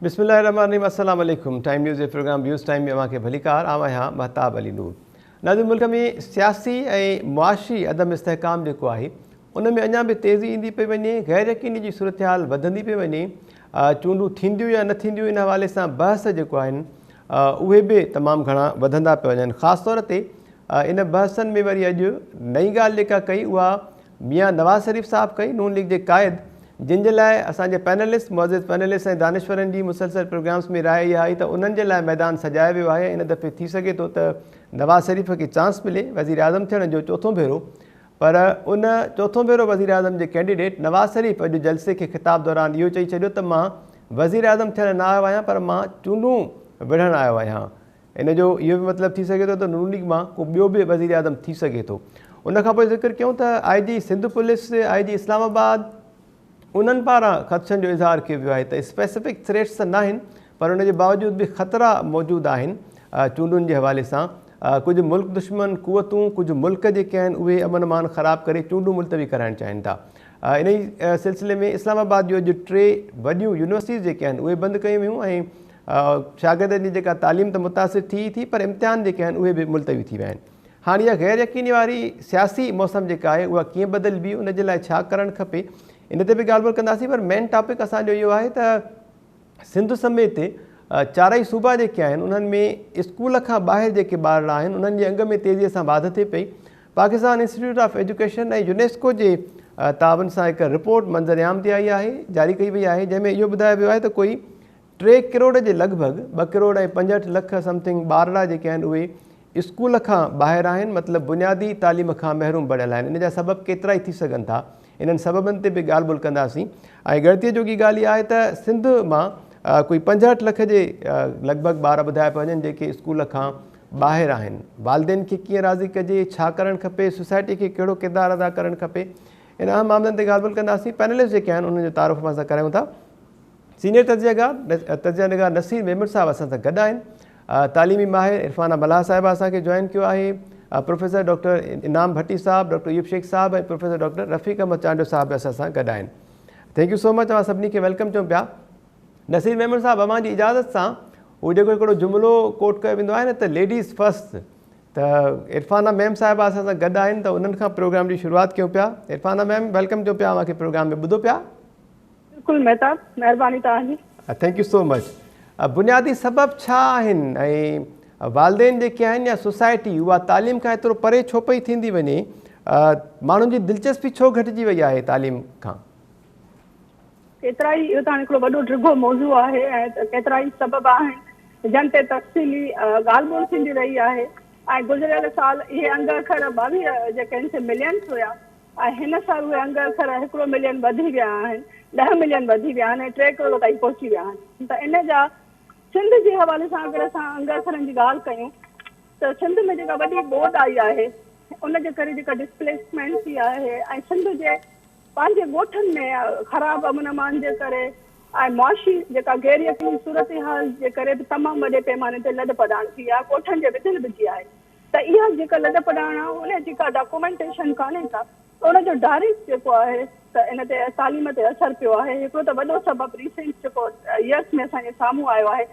بسم الله الرحمن الرحيم السلام عليڪم ٽائيم نيوز جي پروگرام ويوز ٽائيم ۾ اوهان کي ڀليڪار. آئون آهيان مهتاب علي نور. ناظرين، ملڪ ۾ سياسي ۽ معاشي عدم استحڪام جيڪو آهي ان ۾ اڃا به تيزي ايندي پئي وڃي، غير يقيني جي صورتحال وڌندي پئي وڃي. چونڊون ٿينديون يا نه ٿينديون ان حوالي سان بحث جيڪو آهن اهي به تمام گهڻا وڌندا پيا وڃن. خاص طور تي ان بحثن ۾ وري اڄ نئين ڳالهه جيڪا ڪئي اها ميان نواز شريف صاحب ڪئي، نون ليگ جي قائد، جن جي لاء اسان جي پينلسٽ، معزز پينلسٽ ۽ دانشورن جي مسلسل پروگرامز ۾ راء اها آئي ته انهن جي لاء ميدان سجايو ويو آهي ۽ ان دفعي ٿي سگهي ٿو ته نواز شريف کي چانس ملي وزيراعظم ٿيڻ جو چوٿون ڀيرو. پر ان چوٿون ڀيرو وزيراعظم جي ڪينڊيڊيٽ نواز شريف اڄ جلسي کي خطاب دوران اهو چئي ڇڏيو ته مان وزيراعظم ٿيڻ نه آيو آهيان پر مان چونڊون وڙهڻ آيو آهيان. ان جو اهو به مطلب ٿي سگهي ٿو ته نون ليگ مان ڪو ٻيو به وزيراعظم ٿي سگهي ٿو. ان کان پوء ذڪر ڪيون ته آء جي سنڌ پوليس، آء جي اسلام آباد انهن پاران خدشن جو اظهار ڪيو ويو آهي ته اسپيسفڪ ٿريٽس ته ناهن پر ان جي باوجود به خطرا موجود آهن. چونڊن جي حوالي سان ڪجهه ملڪ دشمن قوتون، ڪجهه ملڪ جيڪي آهن اهي امن امان خراب ڪري چونڊون ملتوي ڪرائڻ چاهين ٿا. انهي سلسلي ۾ اسلام آباد جون اڄ 3 وڏيون يونيورسٽيز جيڪي آهن اهي بند ڪيون ويون ۽ شاگردن جي جيڪا تعليم ته متاثر ٿي ئي ٿي پر امتحان جيڪي آهن اهي به ملتوي ٿي ويا آهن. هاڻي اها غير يقيني واري سياسي موسم جيڪا آهي اها ڪيئن بدلبي، ان جي لاء ڇا ڪرڻ کپي، ان تي به ڳالهه ٻولهه ڪنداسين. پر مين ٽاپڪ اسان جو اهو آهي ته سنڌ سميت چارئي صوبا جيڪي آهن انهن ۾ اسڪول کان ٻاهر جيڪي ٻارڙا آهن انهن جي انگ ۾ تيزي سان واڌ ٿئي پئي. Pakistan institute of education ۽ UNESCO جي تعاون سان هڪ رپورٽ منظر عام تي آئي آهي، جاري ڪئي وئي آهي، جنهن ۾ اهو ٻڌايو ويو آهي ته ڪوئي 3 ڪروڙ جي لڳ ڀڳ 2 ڪروڙ ۽ 65 لک سمٿنگ ٻارڙا جيڪي آهن اهي اسڪول کان ٻاهر آهن، مطلب بنيادي تعليم کان محروم بڻيل آهن. ان جا سبب ڪيترائي ٿي سگهن ٿا، انهن سببن تي به ڳالهه ٻولهه ڪنداسين. ۽ ڳڻتيء جوڳي ڳالهه اها آهي ته سنڌ مان ڪوئي 65 لک جي لڳ ڀڳ ٻار ٻڌايا پيا وڃن جيڪي اسڪول کان ٻاهر آهن. والدين کي ڪيئن راضي ڪجي، ڇا ڪرڻ کپي، سوسائٽي کي ڪهڙو ڪردار ادا ڪرڻ کپي، ان اهم معاملن تي ڳالهه ٻولهه ڪنداسين. پينلسٽ جيڪي آهن انهن جو تعارف اوهان سان ڪرايون ٿا. سينيئر تجزيه نگار نصير ميمڻ صاحب اسان سان گڏ آهن. تعليمي ماهر عرفانه ملاح صاحبه اسان کي جوائن ڪيو آهي. پروفيسر ڊاڪٽر انعام ڀٽي صاحب، ڊاڪٽر ايوب شيخ صاحب ۽ پروفيسر ڊاڪٽر رفيق احمد چانڊيو صاحب به اسان سان گڏ آهن. Thank you سو مچ، اوهان سڀني کي welcome چئون پيا. نصير ميمڻ صاحب، اوهان جي اجازت سان هو جيڪو هڪڙو جملو ڪوٽ ڪيو ويندو آهي نه ته ليڊيز فرسٽ، ته عرفانه ميم صاحبه اسان سان گڏ آهن ته انهن کان پروگرام جي شروعات ڪيون پيا. عرفانه ميم، welcome چئون پيا اوهان کي پروگرام ۾، ٻڌو پيا؟ بلڪل مهتاب، مهرباني توهان جي. Thank you سو مچ. بنيادي سبب ڇا آهن ۽ والدين جيڪي آهن يا سوسائٽي اها تعليم کان ايترو پري ڇو پئي ٿيندي وڃي، ماڻهن جي دلچسپي ڇو گهٽجي وئي آهي تعليم کان؟ ڪيترائي، اهو ته هاڻي هڪڙو وڏو ڊگهو موضوع آهي ۽ ڪيترائي سبب آهن جن تي تفصيلي ڳالهه ٻولهه ٿيندي رهي آهي ۽ گذريل سال اهي انگ اکر 22 جيڪي آهن سي ملين هيا ۽ هن سال اهي انگ اکر هڪڙو ملين وڌي ويا آهن، 10 ملين وڌي ويا آهن ۽ 3 ڪروڙ تائين پهچي ويا آهن ته ان جا سنڌ جي حوالي سان اگر اسان انگ اکرن جي ڳالهه ڪيون ته سنڌ ۾ جيڪا وڏي ٻوڏ آئي آهي ان جي ڪري جيڪا ڊسپليسمينٽ ٿي آهي ۽ سنڌ جي پنهنجي ڳوٺن ۾ خراب امن امان جي ڪري ۽ معاشي جيڪا غير يقيني صورتحال جي ڪري به تمام وڏي پيماني تي لڏ پلاڻ ٿي آهي، ڳوٺن جي وڌل وجهي آهي. ته اها جيڪا لڏ پلاڻ آهي ان جي ڪا ڊاڪومينٽيشن ڪانهي ڪا ته ان جو ڊائريڪٽ جيڪو آهي ته ان تي تعليم تي اثر پيو آهي. هڪڙو ته وڏو سبب ريسينٽ جيڪو يئرس ۾ اسان جي سامهون آيو آهي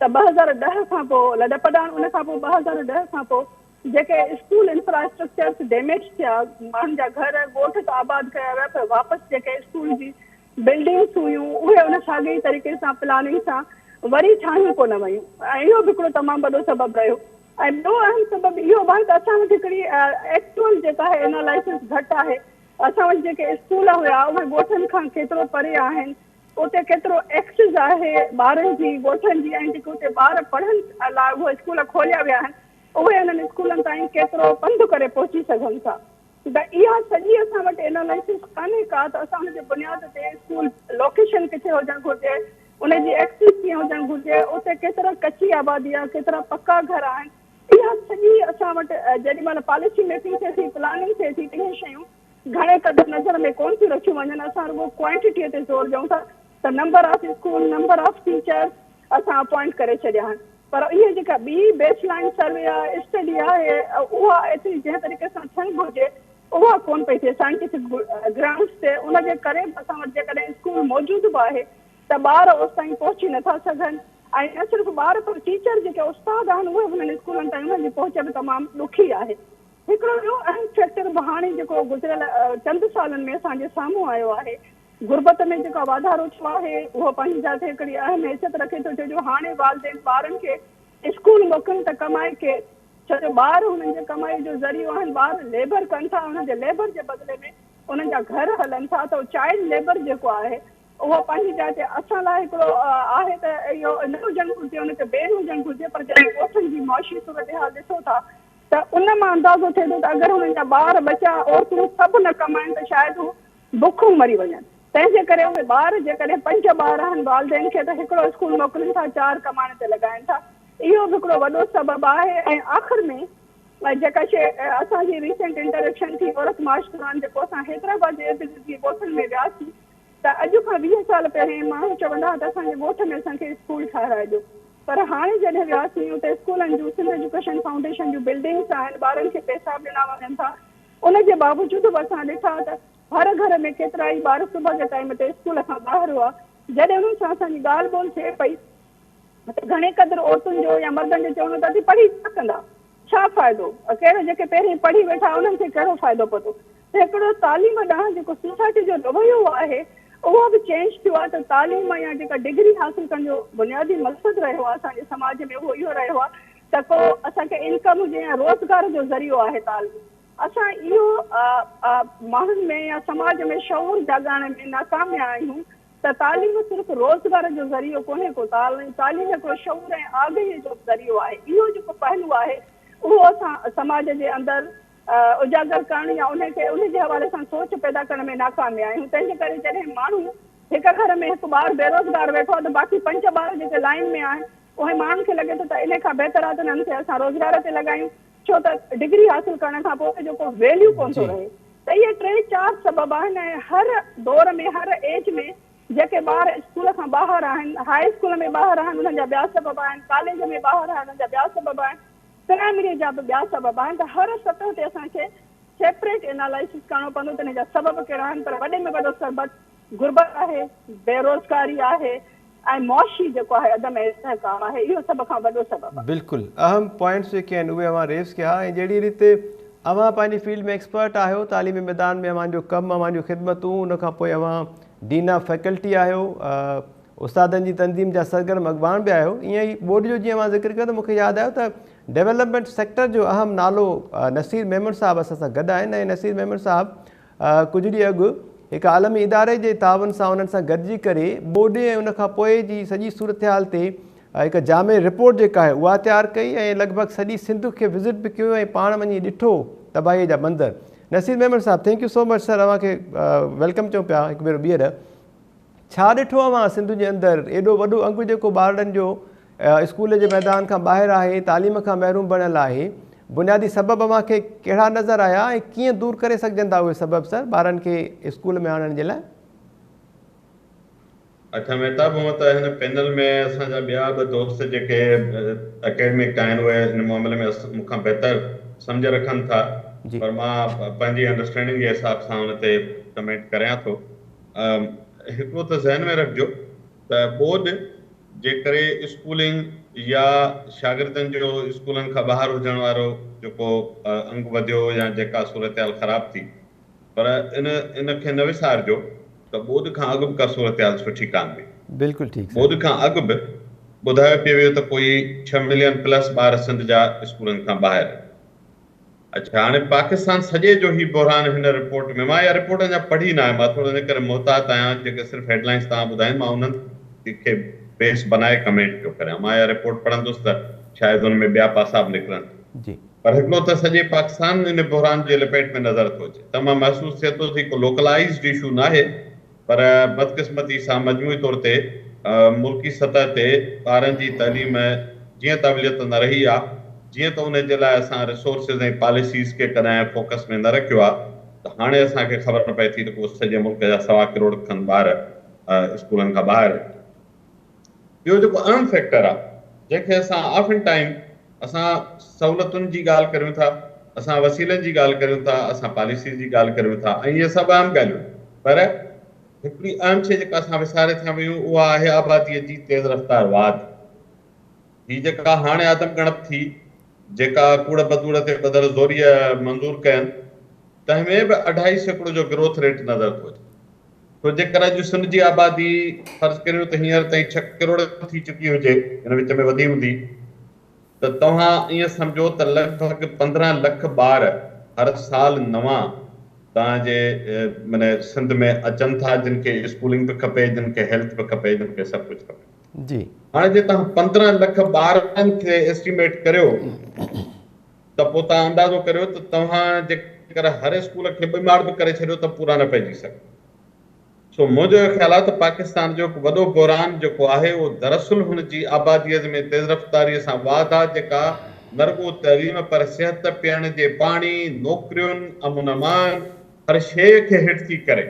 ته 2010 کان پوء لڏ پلاڻ، ان کان پوء 2010 کان پوء جيڪي اسڪول انفراسٽرڪچرس ڊيميج ٿيا، ماڻهن جا گهر ڳوٺ ته آباد ڪيا ويا پر واپس جيڪي اسڪول جي بلڊنگس هيون اهي ان ساڳئي ئي طريقي سان پلاننگ سان وري ٺاهيون ڪونه ويون ۽ اهو به هڪڙو تمام وڏو سبب رهيو. ۽ ٻيو اهم سبب اهو به آهي ته اسان وٽ هڪڙي ايڪچوئل جيڪا آهي اينالائسس گهٽ آهي. اسان وٽ جيڪي اسڪول هيا اهي ڳوٺن کان ڪيترو پري آهن، اتي ڪيترو ايڪسز آهي ٻارن جي ڳوٺن جي ۽ جيڪي اتي ٻار پڙهن لاء اهي اسڪول کوليا ويا آهن اهي انهن اسڪولن تائين ڪيترو پنڌ ڪري پهچي سگهن ٿا. ته اها سڄي اسان وٽ اينالائسس ڪانهي ڪا ته اسان ان جي بنياد تي اسڪول لوڪيشن ڪٿي هجڻ گهرجي، ان جي ايڪسس ڪيئن هجڻ گهرجي، اتي ڪيترا ڪچي آبادي آهي، ڪيترا پڪا گهر آهن، اها سڄي اسان وٽ جيڏي مهل پاليسي ميڪنگ ٿئي ٿي، پلاننگ ٿئي ٿي ته اهي شيون گهڻي قدر نظر ۾ ڪونه ٿيون رکيون وڃن، اسان رڳو ڪوانٽيٽيء تي زور ڏيون ٿا ته number of school, number of teachers اسان اپوائنٽ ڪري ڇڏيا آهن پر اهي جيڪا ٻي بيس لائين سروي آهي، اسٽڊي آهي اها ايتري جنهن طريقي سان ٿيڻ گهرجي اها ڪونه پئي ٿئي سائنٽيفڪ گرائونڊز تي، ان جي ڪري به اسان وٽ جيڪڏهن اسڪول موجود به آهي ته ٻار اوستائين پهچي نٿا سگهن ۽ نه صرف ٻار پر ٽيچر جيڪي استاد آهن اهي به انهن اسڪولن تائين انهن جي پهچ به تمام ڏکي آهي. هڪڙو ٻيو اهم فيڪٽر به هاڻي جيڪو گذريل چند سالن ۾ اسان جي سامهون آيو آهي، غربت ۾ جيڪو واڌارو ٿيو آهي اهو پنهنجي جاء تي هڪڙي اهم حيثيت رکي ٿو، ڇو جو هاڻي والدين ٻارن کي اسڪول موڪلين ته ڪمائي ڪير؟ ڇو جو ٻار هنن جي ڪمائي جو ذريعو آهن، ٻار ليبر ڪن ٿا، انهن جي ليبر جي بدلي ۾ انهن جا گهر هلن ٿا ته چائلڊ ليبر جيڪو آهي اهو پنهنجي جاء تي اسان لاء هڪڙو آهي ته اهو نه هجڻ گهرجي، ان تي بين هجڻ گهرجي، پر جڏهن ڳوٺن جي معاشي صورتحال ڏسو ٿا ته ان مان اندازو ٿئي ٿو ته اگر هنن جا ٻار ٻچا عورتون سڀ نه ڪمائن ته شايد هو بکون مري وڃن. تنهن جي ڪري اهي ٻار جيڪڏهن پنج ٻار آهن والدين کي ته هڪڙو اسڪول موڪلين ٿا چار ڪمائڻ تي لڳائن ٿا. اهو به هڪڙو وڏو سبب آهي ۽ آخر ۾ جيڪا شيء اسان جي ريسينٽ انٽريڪشن ٿي عورت مارچ دوران جيڪو اسان حيدرآباد جي ارد گرد جي ڳوٺن ۾ وياسين ته اڄ کان 20 سال پهرين ماڻهو چوندا ها ته اسان جي ڳوٺ ۾ اسان کي اسڪول ٺاهرائي ڏيو پر هاڻي جڏهن وياسين اتي اسڪولن جون سنڌ ايجوڪيشن فائونڊيشن جون بلڊنگس آهن ٻارن کي پئسا به ڏنا وڃن ٿا ان جي باوجود به اسان ڏٺا ته هر گهر ۾ ڪيترائي ٻار صبح جي ٽائيم تي اسڪول کان ٻاهر هئا جڏهن انهن سان اسان جي ڳالهه ٻولهه ٿئي پئي ته گهڻي قدر عورتن جو يا مردن جو چوڻ هو ته اسين پڙهي ڇا ڪندا ڇا فائدو؟ ڪهڙو جيڪي پهرين پڙهي ويٺا انهن کي ڪهڙو فائدو پهتو؟ ته هڪڙو تعليم ڏانهن جيڪو سوسائٽي جو رويو آهي اهو به چينج ٿيو آهي ته تعليم يا جيڪا ڊگري حاصل ڪرڻ جو بنيادي مقصد رهيو آهي اسان جي سماج ۾ اهو اهو رهيو آهي ته ڪو اسان کي انڪم هجي يا روزگار جو ذريعو آهي تعليم. اسان اهو ماڻهن ۾ يا سماج ۾ شعور جاڳائڻ ۾ ناڪام ويا آهيون ته تعليم صرف روزگار جو ذريعو ڪونهي ڪو، تعليم هڪڙو شعور ۽ آگهيء جو به ذريعو آهي. اهو جيڪو پهلو آهي اهو اسان سماج جي اندر اجاگر ڪرڻ يا ان کي ان جي حوالي سان سوچ پيدا ڪرڻ ۾ ناڪام ويا آهيون. تنهن جي ڪري جڏهن ماڻهو هڪ گهر ۾ هڪ ٻار بيروزگار ويٺو آهي ته باقي پنج ٻار جيڪي لائين ۾ آهن اهي ماڻهن کي لڳي ٿو ته انهي کان بهتر آهي ته انهن کي اسان روزگار تي لڳايون ڇو ته ڊگري حاصل ڪرڻ کان پوء ان جو ڪو ويليو ڪونه ٿو رهي. ته اهي ٽي چار سبب آهن ۽ هر دور ۾ هر ايج ۾ جيڪي ٻار اسڪول کان ٻاهر آهن، هاء اسڪول ۾ ٻاهر آهن انهن جا ٻيا سبب آهن، ڪاليج ۾ ٻاهر آهن انهن جا ٻيا سبب آهن، پرائمري جا به ٻيا سبب آهن ته هر سطح تي اسان کي سيپريٽ انالائسز ڪرڻو پوندو ته ان جا سبب ڪهڙا آهن پر وڏي ۾ وڏو سبب غربت آهي، بيروزگاري آهي ۽ معاشي جيڪو آهي عدم استحڪام آهي اهو سڀ کان وڏو سبب آهي. بلڪل اهم پوائنٽس جيڪي آهن اهي اوهان ريز ڪيا ۽ جهڙي ريت اوهان پنهنجي فيلڊ ۾ ايڪسپرٽ آهيو تعليمي ميدان ۾ اوهان جو ڪم اوهان جون خدمتون ان کان پوء اوهان ڊين آف فيڪلٽي آهيو استادن جي تنظيم جا سرگرم اڳواڻ به آهيو ائين ئي ٻوڏ جو جيئن اوهان ذڪر ڪيو ته مون کي ياد آيو ته ڊيولپمينٽ سيڪٽر جو اهم نالو نصير ميمڻ صاحب اسان سان گڏ آهن ۽ نصير ميمڻ صاحب ڪجهه ڏينهن اڳ هڪ عالمي اداري جي تعاون سان انهن سان گڏجي ڪري ٻوڏ ۽ ان کان پوء جي سڄي صورتحال تي هڪ جامع رپورٽ جيڪا آهي اها تيار ڪئي ۽ لڳ ڀڳ سڄي سنڌ کي وزٽ به ڪيو ۽ پاڻ وڃي ڏٺو تباهي جا منظر. نصير ميمڻ صاحب thank you so much sir اوهان کي welcome چئون پيا هڪ ڀيرو ٻيهر. ڇا ڏٺو اوهان سنڌ جي اندر ايڏو وڏو انگ جيڪو ٻارڙن جو اسڪول جي ميدان کان ٻاهر آهي، تعليم کان محروم بڻيل آهي، بنيادي سبب اوهان کي ڪهڙا نظر آيا ۽ ڪيئن دور ڪري سگهجن ٿا اهي سبب سر ٻارن کي اسڪول ۾ آڻڻ جي لاء؟ اڇا مهتاب هونء ته هن پينل ۾ اسان جا ٻيا به دوست جيڪي اڪيڊمڪ آهن اهي هن معاملي ۾ مون کان بهتر سمجهه رکن ٿا پر مان پنهنجي انڊرسٽينڊنگ جي حساب سان ان تي ڪمينٽ ڪريان ٿو. هڪڙو ته ذهن ۾ رکجو ته ٻوڏ جي ڪري اسڪولنگ يا شاگردن جو اسڪولن کان ٻاهر هجڻ وارو جيڪو انگ وڌيو يا جيڪا صورتحال خراب ٿي پر ان ان کي نه وسارجو ته ٻوڏ کان اڳ به ڪا صورتحال سٺي ڪانه هئي. بلڪل ٺيڪ سر. ٻوڏ کان اڳ به ٻڌايو پئي ويو ته ڪوئي ڇهه ملين پلس ٻار سنڌ جا اسڪولن کان ٻاهر آهن. اڇا هاڻي پاڪستان سڄي جو هي بحران هن رپورٽ ۾ مان اها رپورٽ اڃا پڙهي ناهي مان ٿورو ان ڪري محتاط آهيان جيڪي صرف هيڊلائنس توهان ٻڌايون مان انهن کي بيس بنائي ڪمينٽ پيو ڪريان مان اها رپورٽ پڙهندس ته شايد ان ۾ ٻيا پاسا به نڪرن جي. پر هڪڙو ته سڄي پاڪستان ان بحران جي لپيٽ ۾ نظر ٿو اچي ته مان محسوس ٿئي ٿو ته هي ڪو لوڪلائيزڊ اشو ناهي پر بدقسمتي سان مجموعي طور تي ملڪي سطح تي ٻارن جي تعليم جيئن ته اوليت نه رهي آ، جيئن ته ان جي لاء اسان ريسورسز ۽ پاليسيز کي ڪڏهن فوڪس ۾ نه رکيو آ ته هاڻي اسان کي خبر پئي ٿي ته ڪو سڄي ملڪ جا سوا ڪروڙ کن ٻار اسڪولن کان ٻاهر آهن. ٻيو جيڪو اهم فيڪٽر آ جنهن کي اسان آفن ٽائيم اسان سهولتن جي ڳالهه ڪريون ٿا، اسان وسيلن جي ڳالهه ڪريون ٿا، اسان پاليسيز جي ڳالهه ڪريون ٿا ۽ اهي سڀ اهم ڳالهيون آهن پر هڪڙي اهم شيء جيڪا اسان وساري ٿا ويون اها آهي آباديء جي تيز رفتار واڌ. هي جيڪا هاڻي آدم ڳڻپ ٿي، جيڪا ڪوڙ بدوڙ تي ٻڌل زوريء منظور ڪين، تنهن ۾ به اڍائي سيڪڙو جو گروٿ ريٽ نظر ٿو اچي. سو جيڪر اڄ سنڌ جي آبادي فرض ڪريون ته هينئر تائين ڇهه ڪروڙ ٿي چڪي هجي، ان وچ ۾ وڌي هوندي، ته توهان ائين سمجهو ته لڳ ڀڳ 15 لک ٻار هر سال نوان توهان جي معني سنڌ ۾ اچن ٿا جن کي اسڪولنگ به کپي، جن کي هيلٿ به کپي، جن کي سڀ ڪجهه کپي. جي. هاڻي جي توهان 15 لک ٻارن کي ايسٽيميٽ ڪريو ته پوء توهان اندازو ڪريو ته توهان جيڪر هر اسڪول کي ٻه ماڙ به ڪري ڇڏيو ته پورا نه پئجي سگهندا. سو منهنجو اهو خيال آهي ته پاڪستان جو هڪ وڏو بحران جيڪو آهي اهو دراصل هن جي آباديء ۾ تيز رفتاريء سان واڌ آهي جيڪا نه رڳو تعليم پر صحت، پيئڻ جي پاڻي، نوڪرين، امن امان، هر شيء کي هٽ ٿي ڪري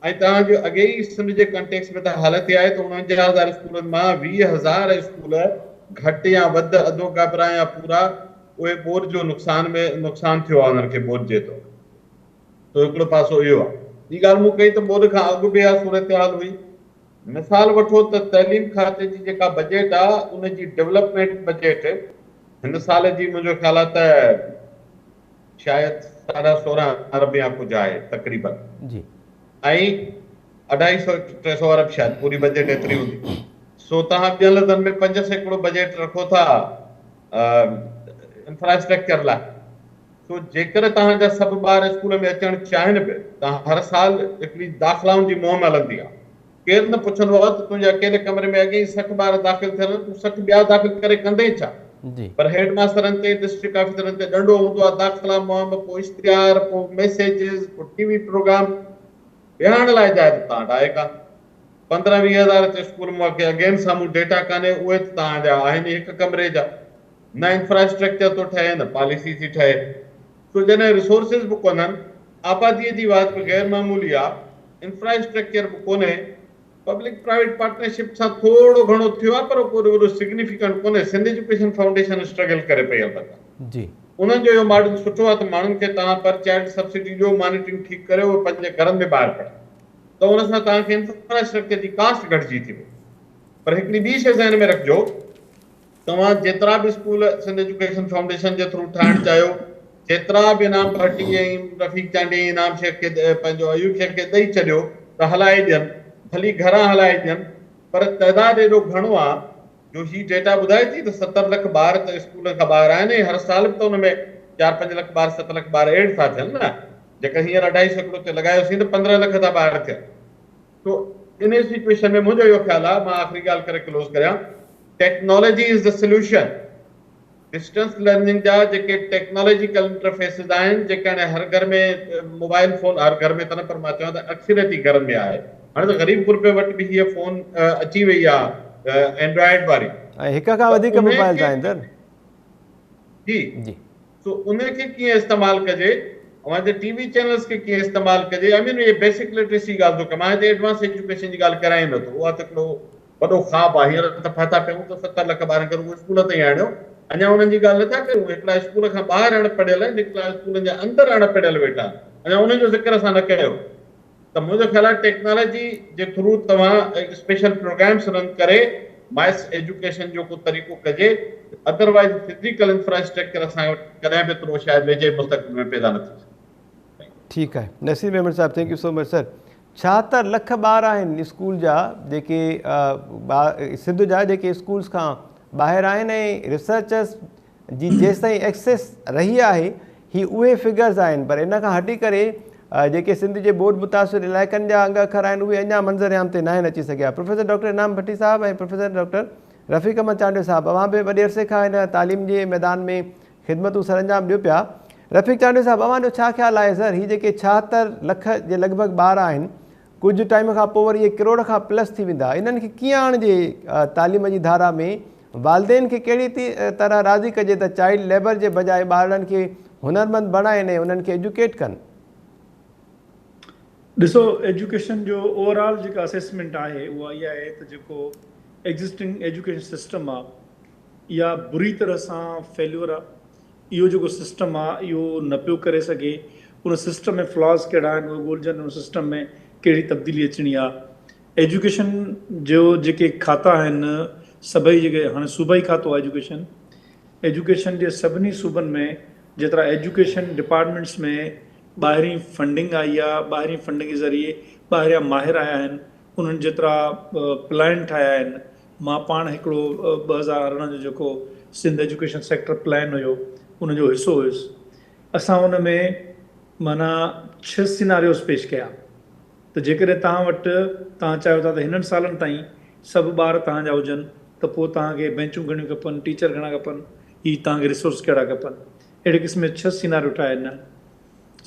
۽ توهان جو اڳي ئي سنڌ جي ڪانٽيڪس ۾ ته حالت اها آهي ته 49 هزار اسڪولن مان 20 هزار اسڪول گهٽ يا وڌ اڌو گابرا يا پورا اهي ٻوڏ جو نقصان ۾ نقصان ٿيو آهي انهن کي ٻوڏ جي طور. سو هڪڙو پاسو اهو آهي. ٻي ڳالهه مون ڪئي ته ٻوڏ کان اڳ به اها صورتحال هئي. مثال وٺو ته تعليم کاتي جي جيڪا بجيٽ آهي ان جي ڊولپمينٽ بجيٽ هن سال جي منهنجو خيال آهي ته شايد ساڍا سورهن ارب يا ڪجهه آهي تقريبن جي. ۽ اڍائي سو 300 ارب شايد پوري بجيٽ ايتري هوندي. سو توهان ٻين لفظن ۾ 5% بجيٽ رکو ٿا انفراسٽرڪچر لاء. سو جيڪر توهان جا سڀ ٻار اسڪول ۾ اچڻ چاهين به ته هر سال هڪڙي داخلائن جي مهم هلندي آهي. ڪير نه پڇندو آهي ته تنهنجي اڪيلي ڪمري ۾ اڳي ئي 60 ٻار داخل ٿيل آهن، تون 60 ٻيا داخل ڪري ڪندين ڇا؟ جي. پر هيڊ ماسترن تي، ڊسٽرڪٽ آفيسرن تي ڏنڊو هوندو آهي، داخلا مهم، پوء اشتهار، پوء ميسيجز، پوء ٽي وي پروگرام. ويهارڻ لاء جاء ته توهان وٽ آهي ڪانه. 15 20 هزار ته اسڪول مون کي اگين سامهون ڊيٽا ڪانهي، اهي ته توهان جا آهن ئي هڪ ڪمري جا. نه انفراسٽرڪچر ٿو ٺهي نه پاليسي ٿي ٺهي. سو جڏهن ريسورسز به ڪونهن، آباديء جي واڌ به غير معمولي آ، انفراسٽرڪچر به ڪونهي، پبلڪ پرائيويٽ پارٽنرشپ سان ٿورو گهڻو ٿيو آ پر ڪو وڏو سگنيفيڪنٽ ڪونهي، سنڌ ايجوڪيشن فائونڊيشن اسٽرگل ڪري پئي البته جي. انهن جو اهو ماڊل سٺو آ ته ماڻهن کي توهان پر چائلڊ سبسڊي ڏيو، مانيٽرنگ ٺيڪ ڪريو اهي پنهنجي گهرن ۾ ٻاهر پڙهن ته ان سان توهان کي انفراسٽرڪچر جي ڪاسٽ گهٽجي ٿي وئي پر هڪڙي ٻي شيء ذهن ۾ رکجو توهان جيترا به اسڪول سنڌ ايجوڪيشن فائونڊيشن جي ٿرو ٺاهڻ چاهيو، جيترا به انعام ڀٽي ۽ رفيق چانڊيي ۽ انعام شيخ کي پنهنجو ايوب شيخ کي ڏئي ڇڏيو ته هلائي ڏين، ڀلي گهران هلائي ڏين، پر تعداد ايڏو گهڻو آ جو هي ڊيٽا ٻڌائي ٿي ته 70 لک ٻار ته اسڪولن کان ٻاهر آهن ۽ هر سال به ته ان ۾ چار پنج لک ٻار 7 لک ٻار ايڊ ٿا ٿين نه، جيڪر هينئر اڍائي سيڪڙو تي لڳايوسين ته 15 لک ٿا ٻاهر ٿين. سو انهي سچوئيشن ۾ منهنجو اهو خيال آهي، مان آخري ڳالهه ڪري ڪلوز ڪريان، technology is the solution, distance learning جا جيڪي ٽيڪنالاجيڪل انٽرفيسز آهن، جيڪي هاڻي هر گهر ۾ موبائل فون، هر گهر ۾ ته نه پر مان چوان ته اڪثريتي گهرن ۾ آهي، هاڻي ته غريب غربي وٽ به هيء فون اچي وئي آهي اينڊرائيڊ واري. ۽ هڪ کان ته وڌيڪ انهي موبائلز کي آهن سر. جي. جي. سو انهي کي ڪيئن استعمال ڪجي، اوهان جي ٽي وي چينلز کي ڪيئن استعمال ڪجي، آئي مين اهي بيسڪ لٽريسي جي ڳالهه ٿو ڪيان، مان هتي ايڊوانس ايجوڪيشن جي ڳالهه ڪريان ئي نه ٿو، اها ته هڪڙو وڏو خواب آهي، هينئر ته ڦاٿا پيا آهيون ته 70 لک ٻارن کي رڳو اسڪول تائين آڻيو، اڃا انهن جي ڳالهه نه ٿا ڪريون، هڪڙا اسڪول کان ٻاهر اڻ پڙهيل آهن، هڪڙا اسڪولن جي اندر اڻ پڙهيل ويٺا آهن، اڃا انهن جو ذڪر اسان نه ڪيو. ته منهنجو خيال آهي ٽيڪنالاجي جي ٿرو توهان اسپيشل پروگرامس رن ڪري ماس ايجوڪيشن جو ڪو طريقو ڪجي ادروائز فزيڪل انفراسٽرڪچر اسان وٽ ڪڏهن به ايترو شايد ويجهي مستقبل ۾ پيدا نه ٿي سگهي. ٺيڪ آهي نصير ميمڻ صاحب thank you so much sir 76 lakh ٻار آهن اسڪول جا جيڪي سنڌ جا جيڪي اسڪولس کان ٻاهر آهن ۽ ريسرچرس جي جيستائين ايڪسيس رهي آهي هي اهي فگرز آهن پر ان کان هٽي ڪري جيڪي سنڌ جي ٻوڏ متاثر علائقن جا انگ اکر آهن اهي اڃا منظر عام تي ناهن اچي سگهيا. پروفيسر ڊاڪٽر انعام ڀٽي صاحب ۽ پروفيسر ڊاڪٽر رفيق احمد چانڊيو صاحب اوهان به وڏي عرصي کان هن تعليم جي ميدان ۾ خدمتون سرانجام ڏيو پيا. رفيق چانڊيو صاحب اوهان جو ڇا خيال آهي سر هي جيڪي 76 لک جي لڳ ڀڳ ٻار آهن ڪجهه ٽائيم کان پوء وري اهي ڪروڙ کان پلس ٿي ويندا انهن کي ڪيئن آڻجي تعليم جي ڌارا ۾ والدين کي ڪهڙي طرح راضي ڪجي ته چائلڊ ليبر جي بجاء ٻارڙن کي هنرمند بڻائين ۽ انهن کي ايجوڪيٽ ڪن. ڏسو ايجوڪيشن جو اوور آل جيڪا اسيسمينٽ آهي اها اها آهي ته جيڪو ايگزسٽنگ ايجوڪيشن سسٽم آهي اها بري طرح سان فيليور آهي اهو جيڪو سسٽم آ اهو نه پيو ڪري سگهي ان سسٽم ۾ فلاز ڪهڙا آهن اهي ڳولجن ان سسٽم ۾ ڪهڙي تبديلي اچڻي آ. ايجوڪيشن جو جيڪي کاتا آهن سڀئي جيڪي هاڻي صوبائي کاتو آ ايجوڪيشن ايجوڪيشن جي سڀني صوبن ۾ جيترا ايجوڪيشن ڊپارٽمينٽس ۾ ٻاهرين فنڊنگ آئي آ ٻاهرين فنڊنگ جي ذريعي ٻاهريان ماهر آيا آهن انهن جيترا پلان ٺاهيا آهن مان پاڻ هڪڙو 2018 جو جيڪو سنڌ ايجوڪيشن سيڪٽر پلان هيو ان جو حصو هيس اسان ان ۾ معنيٰ ڇهه سيناريوز پيش ڪيا ته جيڪڏهن توهان وٽ توهان چاهيو ٿا ته هنن سالن تائين سڀ ٻار توهان جا هجن ته پوء توهان کي بينچون گهڻيون کپن ٽيچر گهڻا کپن هي توهان کي ريسورس ڪهڙا کپن اهڙي قسم جا ڇهه سيناريو ٺاهي ڏنا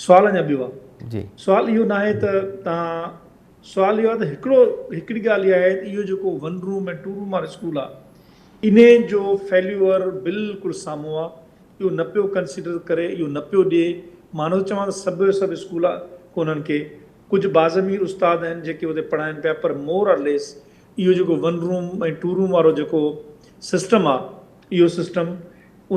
سوال اڃا ٻيو آهي جي. سوال اهو ناهي ته توهان سوال اهو آهي ته هڪڙو هڪڙي ڳالهه اها آهي ته اهو جيڪو ون روم ۽ ٽو روم وارو اسڪول آهي انهي جو فيليور بلڪل سامهون آهي اهو نه پيو ڪنسيڊر ڪري اهو نه پيو ڏئي مان نٿو چوان ته سڀ جو سڀ اسڪول ڪونهن ڪي ڪجهه باضمير استاد آهن جيڪي اتي پڙهائن پيا پر مور آر ليس اهو جيڪو ون روم ۽ ٽو روم وارو جيڪو سسٽم آهي اهو سسٽم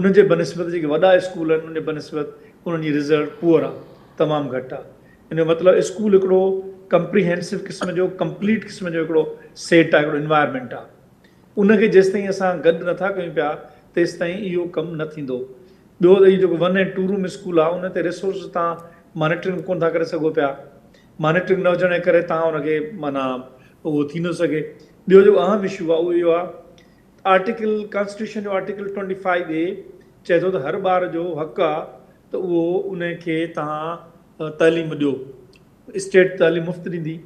ان جي بنسبت جيڪي وڏا اسڪول آهن ان جي بنسبت انهن جي رزلٽ پوئر آهي تمام گهٽ آهي ان جو مطلب اسڪول هڪڙو ڪمپريهينسو قسم جو ڪمپليٽ قسم جو هڪڙو سيٽ آهي هڪڙو انوائرمينٽ آهي ان کي جيستائين اسان گڏ نٿا ڪيون پيا تيستائين اهو ڪم نه ٿيندو. ٻيو ته اهو جيڪو ون ۽ ٽو روم اسڪول آهي ان تي ريسورسز تان مانيٽرنگ ڪونه ٿا ڪري سگهو پيا. مانيٽرنگ نه هجڻ جي ڪري تان ان کي معنيٰ اهو ٿي نٿو سگهي. ٻيو جيڪو اهم اشو آهي اهو اهو آهي ته آرٽيڪل ڪانسٽيٽيوشن جو آرٽيڪل 25 اي چئي ٿو ته هر ٻار جو حق آهي ته اهو ان کي تان تعليم ڏيو. اسٽيٽ تعليم مفت ڏيندي.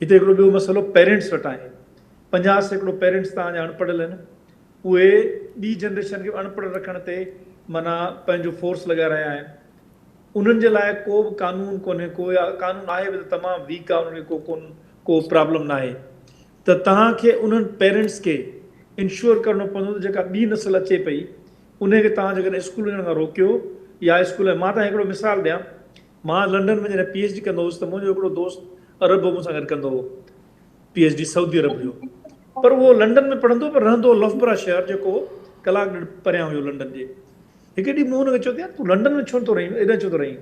هتي هڪڙو ٻيو مسئلو پيرنٽس وٽ آهي. 50% پيرنٽس توهان جا اڻپڙهيل آهن اهي ٻي جنريشن کي به اڻپڙهيل رکڻ تي معنيٰ پنهنجو فورس لڳائي رهيا آهن انهن جي لاء ڪو به قانون ڪونهي ڪو يا قانون آهي به ته تمام ويڪ آهي انهن کي ڪو ڪون ڪو پرابلم ناهي ته توهان کي انهن پيرنٽس کي انشور ڪرڻو پوندو ته جيڪا ٻي نسل اچي پئي انهي کي توهان جيڪڏهن اسڪول وڃڻ کان روڪيو يا اسڪول مان توهان کي هڪڙو مثال ڏيان مان لنڊن ۾ جڏهن پي ايڇ ڊي ڪندو هوس ته منهنجو هڪڙو دوست عرب هو مون سان گڏ ڪندو هو پي ايڇ ڊي سعودي عرب هيو پر اهو لنڊن ۾ پڙهندو پر رهندو هو لفبرا شهر جيڪو ڪلاڪ ڏيڍ پريان هيو لنڊن جي. هڪ ڏينهن مون هن کي چيو ته يار تون لنڊن ۾ ڇو نٿو رهين ايڏانهن ڇو ٿو رهين؟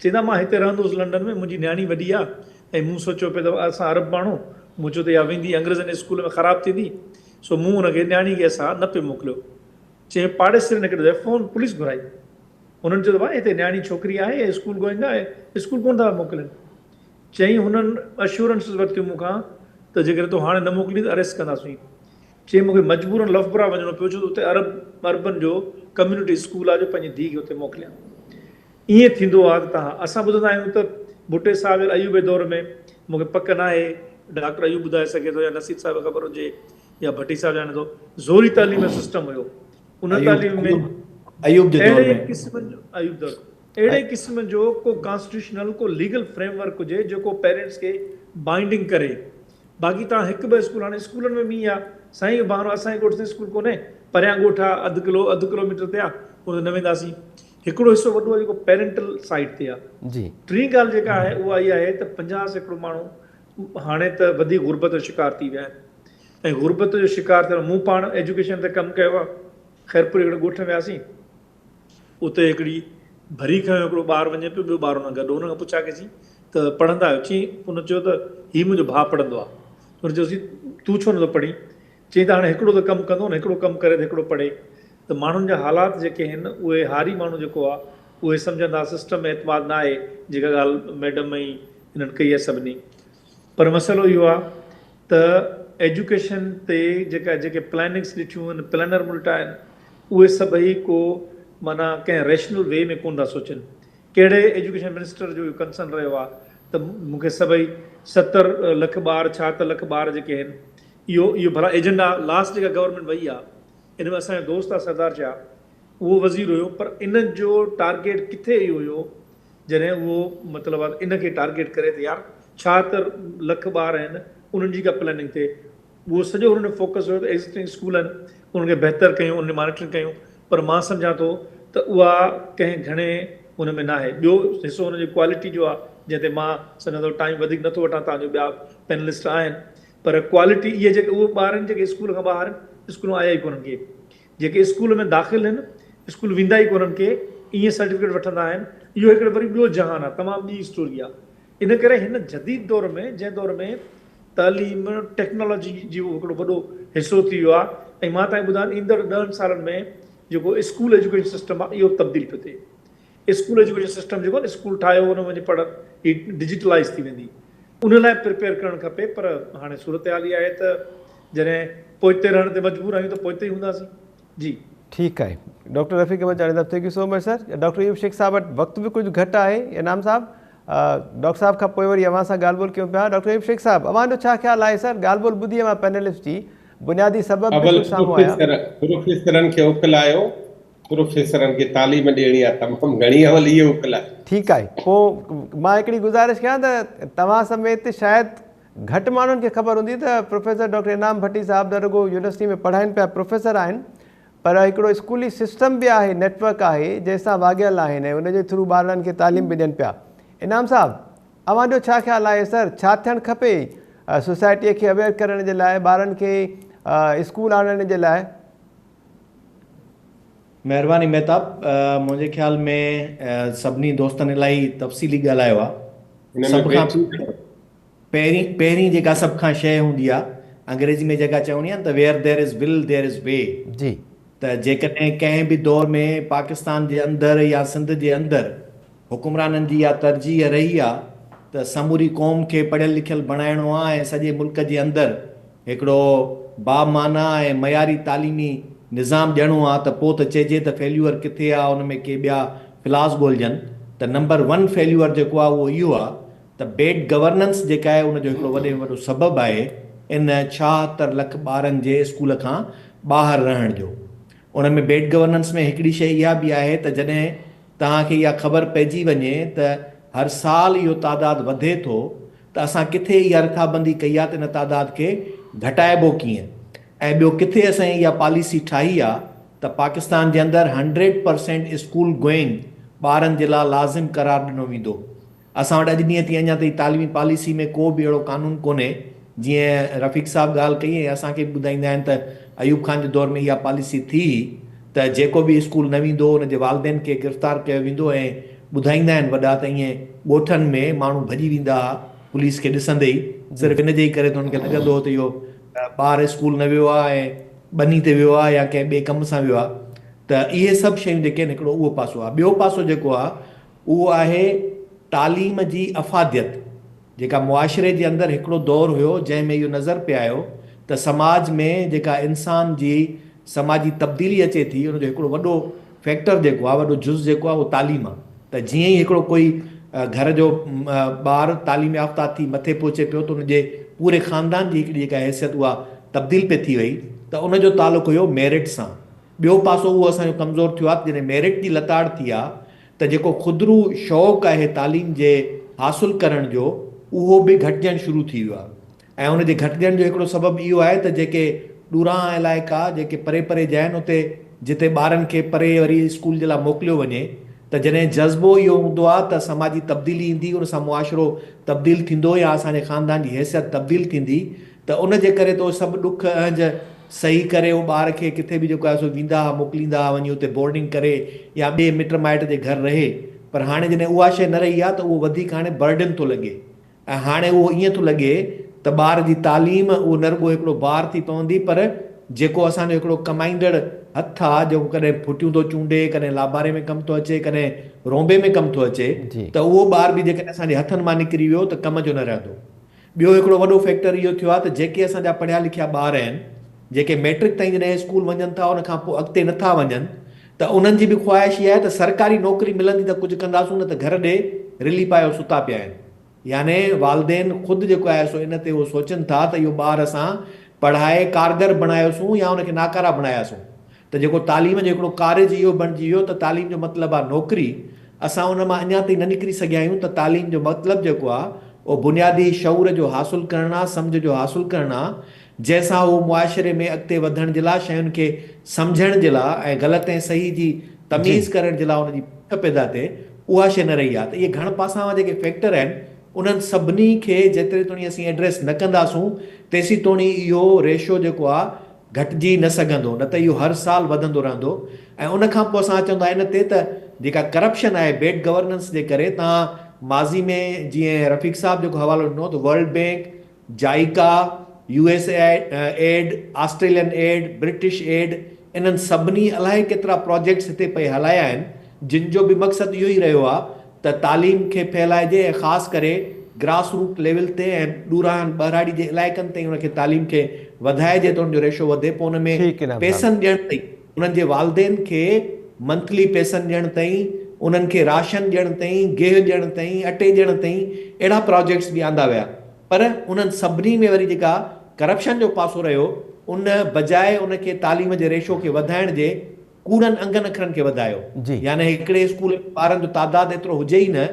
چئي ته مان هتي رهندو هوس لنڊن ۾ منهنجي نياڻي وڏي آ ۽ مون سوچيو پئي ته اسان عرب ماڻهو مون چيو ته اها ويندي انگريزن جي اسڪول ۾ خراب ٿيندي سو مون هن کي نياڻي کي اسان نه پئي موڪليو. چيائين پاڙيسرين هڪ دفعي فون پوليس گهرائي هنن چيو ته ڀاء هتي نياڻي ڇوڪري آهي ۽ اسڪول گوئنگ آهي اسڪول ڪونه ٿا موڪلين. چيائين هنن اشورنسز ورتيون مون کان ته جيڪڏهن تون هاڻي نه موڪلين ته اريسٽ ڪنداسين. چيائين مون کي مجبورن لفبرا وڃڻو پيو ڇو ته اتي عرب عربن جو ڪميونٽي اسڪول آهي جو پنهنجي ڌيء کي اتي موڪليان. ائين ٿيندو آهي ته تهان اسان ٻڌندا آهيون ته ڀٽي صاحب يا ايوبي دور ۾ مون کي پڪ ناهي ڊاڪٽر ايوب ٻڌائي سگهي ٿو يا نصير صاحب کي خبر هجي يا ڀٽي صاحب ڄاڻي ٿو زوري تعليم جو سسٽم هيو ان تعليم ۾ ايوب جي دور اهڙي قسم جو ايوب دور اهڙي قسم جو ڪو ڪانسٽيٽيوشنل ڪو ليگل فريم ورڪ هجي جيڪو پيرنٽس کي بائنڊنگ ڪري باقي توهان هڪ ٻه اسڪول هاڻي اسڪولن ۾ مينهن آ سائين اهو بهانو اسان جي ڳوٺ تي اسڪول ڪونهي پريان ڳوٺ آ اڌ ڪلو اڌ ڪلو ميٽر تي آ ان نه وينداسين هڪڙو حصو وڏو آ جيڪو پيرنٽل سائيڊ تي آ جي ٽين ڳالهه جيڪا آهي اها اها آهي ته 50% ماڻهو هاڻي ته وڌيڪ غربت جو شڪار ٿي ويا آهن ۽ غربت جو شڪار ٿيڻ مون پاڻ ايجوڪيشن تي ڪم ڪيو آ خيرپور هڪڙي ڳوٺ ۾ وياسين اتي هڪڙي ڀري کنيو هڪڙو ٻار وڃي پيو، ٻيو ٻار ان کان گڏ هو. ان کان پڇا ڪئيسين ته پڙهندا آهيو؟ چيائين، ان چيو ته هي منهنجو ڀاء پڙهندو آهي. ان چيوسين تون ڇو نٿو پڙهين؟ چيائين ته هاڻي هڪڙو ته ڪم ڪندو نه، هڪڙو ڪم ڪري ته هڪڙو پڙهي. ته ماڻهن جا حالات جيڪي آهن اهي هاري ماڻهو جيڪو آهي اهي سمجهندا سسٽم ۾ اعتماد نه آهي جيڪا ڳالهه ميڊم ۽ انهن ڪئي آهي سڀني. پر مسئلو اهو آهي ته ايجوڪيشن تي جيڪا جيڪي پلاننگس ڏٺيون آهن پلانر ملٽا آهن اهي سڀئي ڪو معنيٰ ڪنهن ريشنل وي ۾ ڪونه ٿا سوچن ڪهڙي ايجوڪيشن منسٽر جو اهو ڪنسرن رهيو آهي ته مون کي سڀئي 70 لک ٻار 76 لک ٻار جيڪي آهن اهو اهو ڀلا ايجنڊا لاسٽ جيڪا گورنمينٽ وئي آهي ان ۾ اسان جو دوست آهي سردار شاهه اهو وزير هيو پر ان جو ٽارگيٽ ڪٿي اهو هيو جڏهن اهو مطلب آ ته ان کي ٽارگيٽ ڪري ته يار 76 لک ٻار آهن انهن جي ڪا پلاننگ ٿئي اهو سڄو انهن جو فوڪس هيو ته ايگزسٽنگ اسڪول آهن انهن کي بهتر ڪيون انهن جي مانيٽرنگ ڪيون پر مان سمجهان ٿو ته اها ڪنهن گهڻي ان ۾ ناهي ٻيو حصو ان جي ڪوالٽي جو آ جنهن تي مان سمجهان ٿو ٽائيم وڌيڪ نٿو وٺان تان جو ٻيا پينلسٽ آهن پر ڪوالٽي اهي جيڪي اهي ٻار آهن جيڪي اسڪول کان ٻاهر آهن اسڪول مان آيا ئي ڪونهن ڪي جيڪي اسڪول ۾ داخل هن اسڪول ويندا ئي ڪونهن ڪي ائين سرٽيفڪيٽ وٺندا آهن اهو هڪڙو وري ٻيو جهان آهي تمام ٻي اسٽوري آهي ان ڪري هن جديد دور ۾ جنهن دور ۾ تعليم ٽيڪنالاجي جو هڪڙو وڏو حصو ٿي ويو آهي ۽ مان توهان کي ٻڌايان ايندڙ ڏهن سالن ۾ جيڪو اسڪول ايجوڪيشن سسٽم آهي اهو تبديل پيو ٿئي. اسڪول ايجوڪيشن سسٽم جيڪو آهي نه اسڪول ٺاهيو ان ۾ وڃي پڙهه هي ڊجيٽلائيز ٿي ويندي ان لاء پريپيئر ڪرڻ کپي پر هاڻي صورتحال اها آهي ته جڏهن پوئتي رهڻ تي مجبور آهيون ته پوئتي ئي هونداسين جي. ٺيڪ آهي ڊاڪٽر رفيق احمد چانڊيو صاحب thank you so much sir doctor Ayub Shaikh صاحب وٽ وقت به ڪجهه گهٽ آهي انعام صاحب ڊاڪٽر صاحب کان پوء وري اوهان سان ڳالهه ٻولهه ڪيون پيا ڊاڪٽر ايوب شيخ صاحب اوهان جو ڇا خيال آهي سر ڳالهه ٻولهه ٻڌي اوهان پينلسٽ جي بنيادي سبب به اول ڪجهه سامهون آيا. پروفيسرن کي اڪلايو پروفيسرن کي تعليم ڏيڻي آ تمام گهڻي اول اهي اڪلايو. ٺيڪ آهي پوء مان هڪڙي گذارش ڪيان ته توهان سميت شايد گهٽ ماڻهن کي خبر هوندي ته پروفيسر ڊاڪٽر انعام ڀٽي صاحب نه رڳو يونيورسٽي ۾ پڙهائين پيا پروفيسر آهن پر هڪڙو اسڪولي سسٽم به آهي نيٽ ورڪ آهي جنهن سان واڳيل آهن ۽ ان جي ٿرو ٻارڙن کي تعليم به ڏين پيا انعام صاحب اوهان جو ڇا خيال آهي سر ڇا ٿيڻ کپي سوسائٽي کي اويئر ڪرڻ جي لاء ٻارن کي اسڪول آڻڻ جي لاء. مهرباني مهتاب منهنجي خيال ۾ سڀني دوستن الاهي تفصيلي ڳالهايو آهي سڀ کان پهرين پهرين جيڪا سڀ کان شيء هوندي آهي انگريزي ۾ جيڪا چوڻي آهي نه ته where there is will there is way جي. ته جيڪڏهن ڪنهن به دور ۾ پاڪستان جي اندر يا سنڌ جي اندر حڪمرانن جي اها ترجيح رهي آ ته سموري قوم کي پڙهيل لکيل بڻائڻو آ ۽ سڄي ملڪ جي اندر هڪڙو بامعنيٰ ۽ معياري تعليمي نظام ڏيڻو آ ته پو ته چئجي ته فيليوئر ڪٿي آ ان ۾ ڪي ٻيا فلاز ڳولجن ته نمبر ون فيليوئر جيڪو آ اهو اهو آ ته بيڊ گورننس جيڪا آهي ان جو هڪڙو وڏي ۾ وڏو سبب آهي ان 76 لک ٻارن جي اسڪول کان ٻاهر رهڻ جو. ان ۾ بيڊ گورننس ۾ هڪڙي شيء اها به آهي ته جڏهن توهان کي اها خبر پئجي وڃي ته هر سال اهو تعداد وڌي ٿو ته اسان ڪٿي اها رٿابندي ڪئي آهي ته ان تعداد کي گهٽائبو ڪيئن ۽ ٻيو ڪٿي اسان اها پاليسي ٺاهي آهي ته پاڪستان جي اندر هنڊريڊ پرسينٽ اسڪول گوئنگ ٻارن جي لاء لازم قرار ڏنو ويندو. اسان وٽ اڄ ڏينهن تائين اڃا تائين تعليمي پاليسي ۾ ڪو به اهڙو قانون ڪونهي جيئن رفيق صاحب ڳالهه ڪئي ۽ اسان کي به ٻڌائيندا آهن ته ايوب خان جي دور ۾ اها پاليسي ٿي هئي ته جيڪو به اسڪول نه ويندو ان جي والدين کي گرفتار ڪيو ويندو ۽ ٻڌائيندا آهن وڏا ته ائين ڳوٺن ۾ ماڻهو ڀڄي ويندا هئا پوليس کي ڏسندي ئي صرف ان جي ئي ڪري ته انهن کي لڳندو هو ته اهو ٻار اسڪول نه ويو آهي ۽ ٻني تي ويو آهي يا ڪنهن ٻئي ڪم سان ويو آهي ته اهي سڀ شيون جيڪي آهن هڪڙو اهو پاسو آهي ٻيو پاسو جيڪو آهي اهو آهي تعليم جي افاديت، جيڪا معاشري جي اندر هڪڙو دور هيو جنهن ۾ اهو نظر پئي آيو ته سماج ۾ جيڪا انسان جي سماجي تبديلي اچي ٿي ان جو هڪڙو وڏو فيڪٽر جيڪو آهي وڏو جز جيڪو آهي اهو تعليم آهي ته جيئن ئي هڪڙو ڪوئي گهر جو ٻار تعليم يافته ٿي مٿي پهچي پيو ته ان جي پوري خاندان جي هڪڙي جيڪا حيثيت اها تبديل پئي ٿي وئي ته ان جو تعلق هيو ميرٽ سان ٻيو پاسو اهو اسان جو ڪمزور ٿيو آهي ته جڏهن ميرٽ جي لتاڙ ٿي آهي ته جيڪو خودرو شوق آهي تعليم جي حاصل ڪرڻ جو اهو به گهٽجڻ شروع ٿي ويو آهي ۽ ان جي گهٽجڻ جو هڪڙو سبب اهو آهي ته جيڪي ڏورانهان علائقا جيڪي پري پري جا آهن اتي جتي ٻارن کي پري وري اسڪول جي لاء موڪليو وڃي ته جڏهن جذبو اهو هوندو آهي ته سماجي تبديلي ايندي ان سان معاشرو تبديل ٿيندو يا اسان جي خاندان جي حيثيت تبديل ٿيندي ته ان جي ڪري ته اهي سڀ ڏک اهنج سهي ڪري اهو ٻار کي ڪٿي به جيڪو آهي سو ويندا ها موڪليندا ها وڃي اتي بورڊنگ ڪري يا ٻئي مٽ مائٽ جي گهر رهي پر هاڻي جڏهن اها شيء نه رهي آهي ته اهو وڌيڪ هاڻي برڊن ٿو لڳي ۽ هاڻي اهو ائين ٿو لڳي ته ٻار جي تعليم اهو نه رڳو هڪڙو بار ٿي پوندي پر جيڪو اسان جو هڪڙو ڪمائيندڙ هٿ آهي جيڪو ڪڏهن ڦٽيون ٿو چونڊي ڪڏهن لاباري ۾ ڪم ٿو اچي ڪڏهن رونبي ۾ ڪم ٿو اچي ته اهو ٻار به جيڪڏهن اسان جي هٿن مان نڪري ويو ته ڪم جو نه رهندو. ٻيو هڪڙو وڏو فيڪٽر اهو ٿيو آهي ته جيڪي اسان جا پڙهيا لکيا ٻار آهن، جيڪي ميٽرڪ تائين جڏهن اسڪول وڃن ٿا ان کان پوء اڳتي نه ٿا وڃن ته انهن جي به خواهش اها آهي ته سرڪاري نوڪري ملندي ته ڪجهه ڪنداسون نه ته گهر ڏي رلي پايو ستا پيا آهن. يعني والدين خود جيڪو آهي سو ان تي اهو سوچن ٿا ته اهو ٻار اسان پڙهائي ڪارگر بڻايوسون يا ان کي ناڪاره بڻاياسون. ته جيڪو تعليم جو هڪڙو ڪارج اهو بڻجي ويو ته تعليم جو مطلب آهي نوڪري، اسان ان مان اڃا تائين نه نڪري سگهيا آهيون ته تعليم جو مطلب جيڪو آهي اهو بنيادي شعور جو حاصل ڪرڻ آهي، سمجهه جو حاصل ڪرڻ آهي، جنهن سان هو معاشري ۾ اڳتي وڌڻ جي لاء شين کي سمجهڻ جي لاء ۽ غلط ۽ صحيح جي تميز ڪرڻ جي لاء ان جي پڪ پيدا ٿئي، اها شيء نه رهي آهي ته اهي گهڻ پاساوان جيڪي فيڪٽر آهن انهن سڀني کي جيتري توڻي اسين ايڊريس نه ڪنداسون تيسين توڻي اهو ريشو جيڪو آهي گهٽجي نه سگهندو نه ته اهو هر سال وڌندو رهندو ۽ ان کان پوء اسان اچون ٿا ان تي ته جيڪا ڪرپشن آهي بيڊ گورننس جي ڪري توهان ماضي ۾ جيئن رفيق صاحب جيڪو حوالو ڏنو ته World Bank, JICA, U S aid, Australian aid, British aid انهن سڀني الائي ڪيترا پراجيڪٽس هتي پئي هلايا آهن جن جو به مقصد اهو ئي رهيو آهي ته تعليم کي ڦهلائجي ۽ خاص ڪري گراس روٽ ليول تي ۽ ڏوراهن ٻهراڙي جي علائقن تائين ان کي تعليم کي وڌائجي ته ان جو ريشو وڌي پوء ان ۾ ٺيڪ انعام صاحب. پئسن ڏيڻ تائين انهن جي والدين کي منٿلي پئسن ڏيڻ تائين انهن کي راشن ڏيڻ تائين گيهه ڏيڻ تائين اٽي ڏيڻ تائين اهڙا پراجيڪٽس به آندا ويا پر انهن سڀني ۾ وري جيڪا ڪرپشن جو پاسو رهيو ان بجاء ان کي تعليم جي ريشو کي وڌائڻ جي ڪوڙن انگن اکرن کي وڌايو جي. يعني هڪڙي اسڪول ۾ ٻارن جو تعداد ايترو هجي ئي نه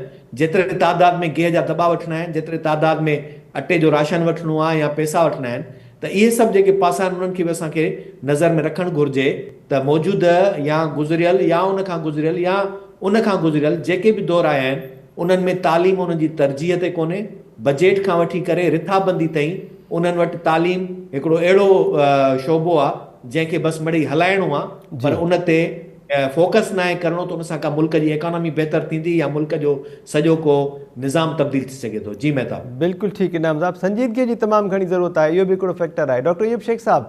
جيتري تعداد ۾ گيهه جا دٻا وٺڻا آهن جيتري تعداد ۾ اٽي جو راشن وٺڻو آهي يا پئسا وٺڻا آهن ته اهي سڀ جيڪي پاسا آهن انهن کي به اسان کي نظر ۾ رکڻ گهرجي ته موجوده يا گذريل يا ان کان گذريل يا ان کان گذريل جيڪي به دور آيا آهن انهن ۾ تعليم انهن جي ترجيح تي ڪونهي، بجيٽ کان وٺي ڪري رٿابندي تائين انهن وٽ تعليم هڪڙو اهڙو شعبو آ جنهن کي بس مڙئي هلائڻو آ پر ان تي فوڪس ناهي ڪرڻو ته ان سان ڪا ملڪ جي ايڪانامي بهتر ٿيندي يا ملڪ جو سڄو ڪو نظام تبديل ٿي سگهي ٿو. جي مهتاب. بلڪل ٺيڪ انعام صاحب سنجيدگي جي تمام گهڻي ضرورت آهي اهو به هڪڙو فيڪٽر آهي ڊاڪٽر ايوب شيخ صاحب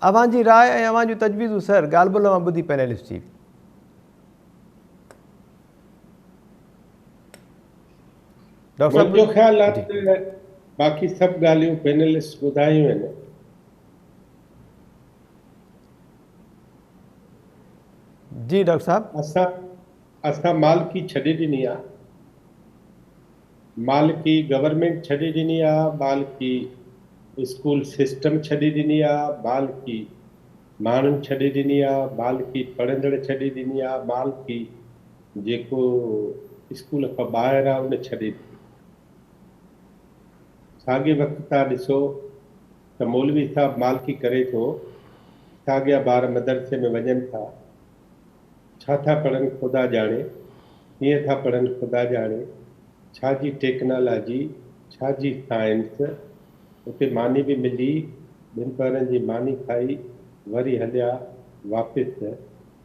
اوهان جي راء ۽ اوهان جون تجويزون سر ڳالهه ٻولهه اوهان ٻڌي پينلسٽ جي. ڊاڪٽر صاحب منهنجو خيال آهي ته باقي سڀ ڳالهيون پينلسٽ ٻڌايون آهن. جي ڊاڪٽر صاحب. اسان اسان مالڪي ڇڏي ڏني آ. مالڪي گورنمينٽ ڇڏي ڏني آ، مالڪي اسڪول سسٽم ڇڏي ڏني آ، مالڪي ماڻهن ڇڏي ڏني آ، مالڪي پڙهندڙ ڇڏي ڏني آ، مالڪي جيڪو اسڪول کان ٻاهر آ ان ڇڏي ڏني. ساڳي وقت تان ڏسو ته مولوي صاحب مالڪي ڪري ٿو، ساڳيا ٻار مدرسي ۾ وڃن ٿا، ڇا ٿا پڙهن خدا ڄاڻي، ڪيئن ٿا پڙهن خدا ڄاڻي، ڇا جي ٽيڪنالاجي، ڇا جي سائنس، اتي ماني به ملي، ٻن پهرن جي ماني کائي وري هليا واپس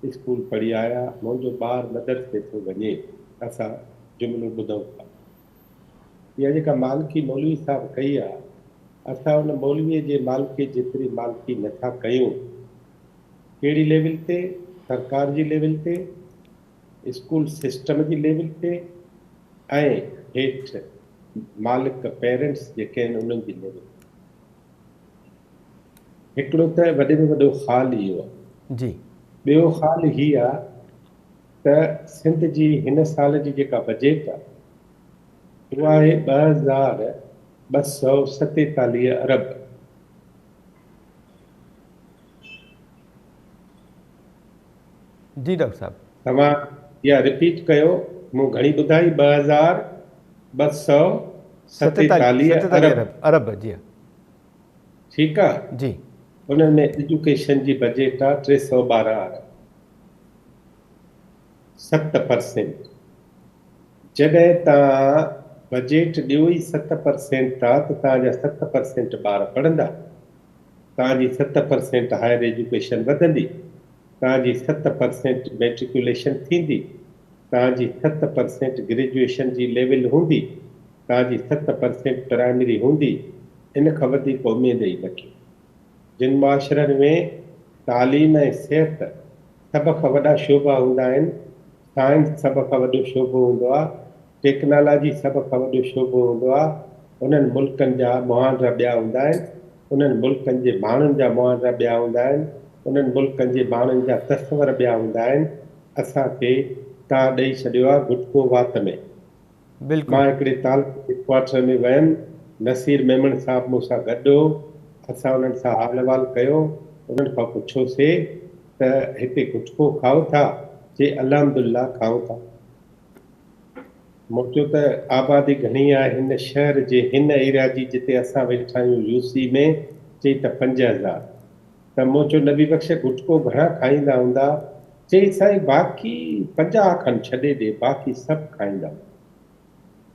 اسڪول پڙهي آيا، منهنجو ٻار مدرسي ٿو وڃي، اسان جملو ٻڌون ٿا. اها جيڪا مالڪي مولوي صاحب ڪئي آ، اسان ان مولويء جي مالڪيء جيتري مالڪي نه ٿا ڪيون. ڪهڙي ليول تي؟ سرڪار جي ليول تي، اسڪول سسٽم جي ليول تي ۽ هيٺ مالڪ پيرنٽس جيڪي آهن انهن جي ليول تي. هڪڙو ته وڏي ۾ وڏو خال اهو آ. جي. ٻيو خال هي آ ته سنڌ جي هن سال جي جيڪا بجيٽ آ اها آهي 2247 ارب. جي ڊاڪٽر صاحب. توهان اها رپيٽ ڪيو مون گهڻي ٻڌائي 2247 ارب. ارب جي. ٺيڪ آ. جي. ان ۾ ايجوڪيشن جي بجيٽ آ 312 ارب. 7%. جڏهن توهان بجيٽ ڏيو ئي 7% ٿا ته توهان جا 7% ٻار پڙهندا. توهان جي 7% هائر ايجوڪيشن وڌندي، توهان جي 7% ميٽريڪيوليشن ٿيندي، توهان جي 7% گريجوئيشن جي ليول هوندي، توهان جي 7% پرائمري هوندي، ان کان وڌيڪ اميد ئي نه ڪيو. جن معاشرن ۾ تعليم ۽ صحت سڀ کان وڏا شعبا هوندا آهن، سائنس سڀ کان وڏو شعبو هوندو آ، ٽيڪنالاجي سڀ کان وڏو شعبو هوندو آ، انهن ملڪن جا مهانڊا ٻيا هوندا آهن، انهن ملڪن جي ماڻهن جا مهانڊا ٻيا هوندا آهن، انهن ملڪن جي ماڻهن جا تصور ٻيا هوندا آهن، اسان کي تان ڏئي ڇڏيو آ گٽڪو وات ۾. بلڪل. مان هڪڙي تعلقي هيڊ ڪوارٽر ۾ ويم، نصير ميمڻ صاحب مون سان گڏ هو، اسان انهن سان حال احوال ڪيو، انهن کان پڇيوسي ته هتي گٽڪو کائو ٿا؟ چي الحمدلله کائون ٿا. مون چيو ته آبادي گهڻي آهي هن شهر جي هن ايريا جي جتي اسان ويٺا آهيون يو سي ۾، چئي ته 5000. ته مون چيو نبي بخش گٽڪو گهڻا کائيندا هوندا؟ چئي سائين باقي 50 کن ڇڏي ڏي باقي سڀ کائيندا هوندا.